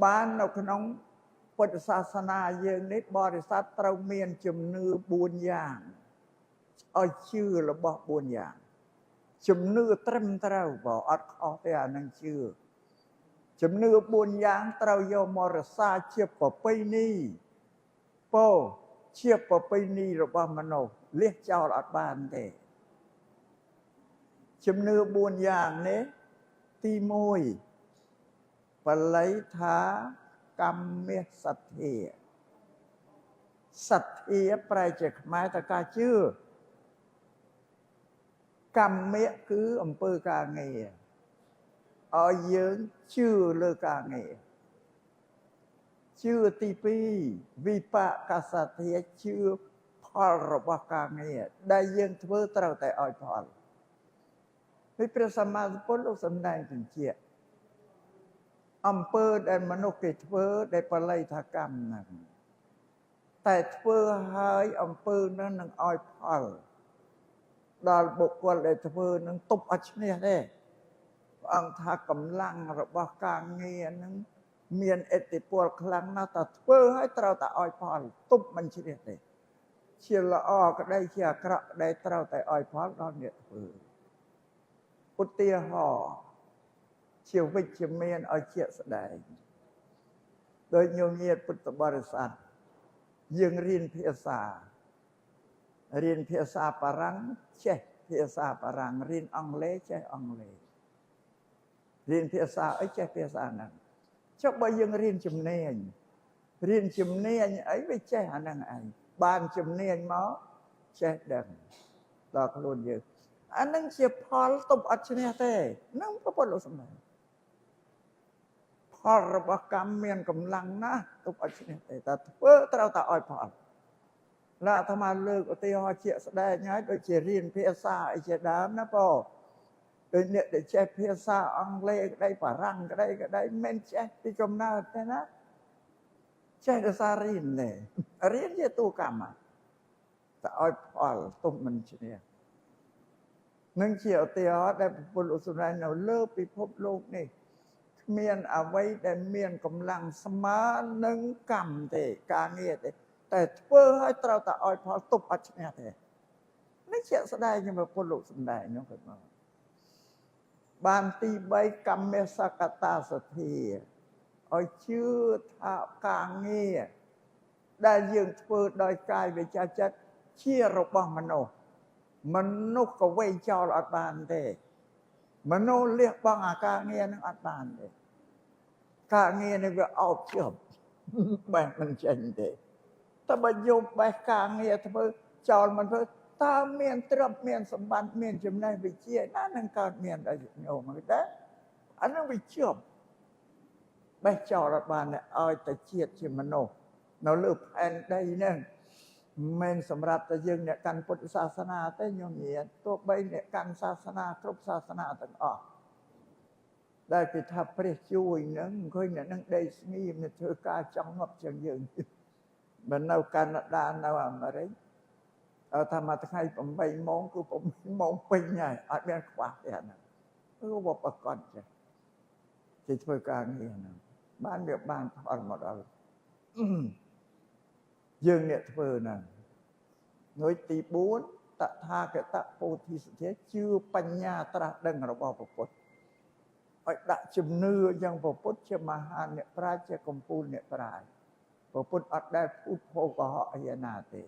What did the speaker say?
បាននៅក្នុងពុទ្ធសាសនាយើងនេះបរិស័ទត្រូវមានជំនឿ4យ៉ាងឲ្យជឿរបស់4យ៉ាងជំនឿត្រឹមត្រូវបើអត់ខុសទេអានឹងជឿជំនឿ4យ៉ាងត្រូវយកមករក្សាជាប្រពៃណីពោជាប្រពៃណីរបស់មនុស្សលះចោលអត់បានទេជំនឿ4យ៉ាងនេះទី1បាលីថាកម្មសទ្ធាសទ្ធាប្រែជាខ្មែរថាការជឿកម្មៈគឺអំពើការងារឲ្យយើងជឿលើការងារជឿទី2វិបាកសទ្ធាជឿផលរបស់ការងារដែលយើងធ្វើត្រូវតែឲ្យផលពីព្រះសម្មាសម្ពុទ្ធលោកសម្ដែងបញ្ជាក់អំពើដែលមនុស្សគេធ្វើដែលបាលីថាកម្មហ្នឹងតែធ្វើហើយអំពើហ្នឹងនឹងឲ្យផលដល់បុគ្គលដែលធ្វើនឹងទប់អត់ឈ្នះទេព្រះអង្គថាកម្លាំងរបស់ការងារហ្នឹងមានឥទ្ធិពលខ្លាំងណាស់តែធ្វើហើយត្រូវតែឲ្យផលទប់មិនឈ្នះទេជាល្អក្តីជាអាក្រក់ក្តីត្រូវតែឲ្យផលដល់អ្នកធ្វើឧទាហរណ៍ជាវិជ្ជមានឲ្យជាក់ស្ដែងដោយញោមញាតិពុទ្ធបរិស័ទយើងរៀនភាសារៀនភាសាបារាំងចេះភាសាបារាំងរៀនអង់គ្លេសចេះអង់គ្លេសរៀនភាសាអីចេះភាសាហ្នឹងចុះបើយើងរៀនជំនាញរៀនជំនាញអីវាចេះអាហ្នឹងឯងបានជំនាញមកចេះដឹងដល់ខ្លួនយើងអាហ្នឹងជាផលទប់អត់ឈ្នះទេហ្នឹងព្រះពុទ្ធលោកសម្ដែងផលរបស់កម្មមានកម្លាំងណាស់ទប់អត់ឈ្នះទេតែធ្វើត្រូវតែឲ្យផលឡាអាត្មាលើកឧទាហរណ៍ជាក់ស្ដែងហើយដូចជារៀនភាសាអីជាដើមណាបងដូចអ្នកដែលចេះភាសាអង់គ្លេសក្តីបារាំងក្តីក្តីមិនចេះពីកំណើតទេណាចេះដោយសាររៀនទេរៀនជាតួកម្មតែឲ្យផលទប់មិនឈ្នះនឹងជាឧទាហរណ៍ដែលព្រះពុទ្ធលោកសម្ដែងនៅលើពិភពលោកនេះគ្មានអ្វីដែលមានកម្លាំងស្មើនឹងកម្មទេការងារទេតែធ្វើឲ្យត្រូវតែឲ្យផលទប់អត់ឈ្នះទេនេះជាក់ស្ដែងខ្ញុំព្រះពុទ្ធលោកសម្ដែងនោះគាត់មកបានទី3កម្មសកតាសទ្ធាឲ្យជឿថាការងារដែលយើងធ្វើដោយកាយវិចារចិត្តជារបស់មនុស្សមនុស្សក៏វែងចោលអត់បានទេមនុស្សលះបង់អាការងារនឹងអត់បានទេការងារនេះវាអោបជាប់បេះមិនចេញទេតែបើយកបេះការងារធ្វើចោលមិនធ្វើតើមានទ្រព្យមានសម្បត្តិមានចំណេះវិជ្ជាណានឹងកើតមានដល់ញោមទេអានឹងវាជាប់បេះចោលអត់បានឲ្យតែជាតិជាមនុស្សនៅលើផែនដីហ្នឹងមិនសម្រាប់តែយើងអ្នកកាន់ពុទ្ធសាសនាទេញោមញាតិទោះបីអ្នកកាន់សាសនាគ្រប់សាសនាទាំងអស់ដែលគេថាព្រះជួយហ្នឹងឃើញអ្នកនឹងដេកស្ងៀមធ្វើការចង់ងាប់ជាងយើងបើនៅកាណាដានៅអាមេរិកថាមួយថ្ងៃ8ម៉ោងគឺ8ម៉ោងពេញហើយអត់មានខ្វះទេអាហ្នឹងគឺបប្រកបចេះគេធ្វើការងារហ្នឹងបានវាបានផលមកដល់យើងអ្នកធ្វើហ្នឹងនៅទី4តថាគតពោធិសទ្ធាជឿបញ្ញាត្រាស់ដឹងរបស់ព្រះពុទ្ធឲ្យដាក់ជំនឿយ៉ាងព្រះពុទ្ធជាមហាអ្នកប្រាជ្ញជាកំពូលអ្នកប្រាជ្ញព្រះពុទ្ធអត់ដែលភូតភោកុហកអីណាទេ